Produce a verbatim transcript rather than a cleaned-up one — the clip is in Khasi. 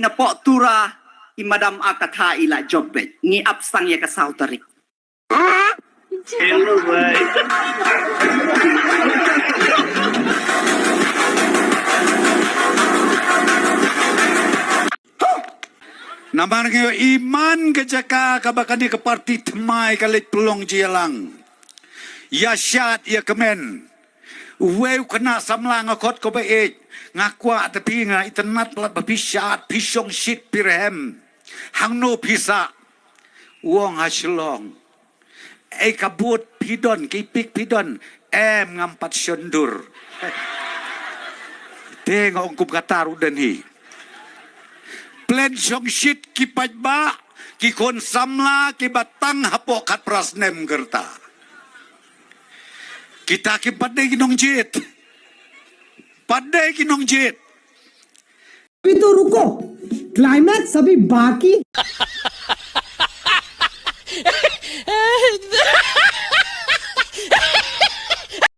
Na poh tura i madam a katha i la jop beit. Ngi ap sang ïa ka saw tarik. Namar ngi ïohi man ka jaka kaba kane ka parti thymmai ka leit pynlong jingïalang. Ïa shad ïa kmen. Uwei u khynnah samla nga khot ko ba ïeit. Nga kwah te phi nga itynnad palat ba phi shad phi shongshit phi rhem. Hangno phi sah? U ong ha Shillong. Ei ka bud phi don, ki pik phi don. Em ngam pat shon dur. Te nga ong kum kata ruh don hi. Plan shongshit ki paidbah, ki khun samla kiba tang hapoh khatphra snem ka rta. Kita kim pat dei ki nongjied. Pat dei ki nongjied. अभी तो रुको, क्लाइमैक्स अभी बाकी।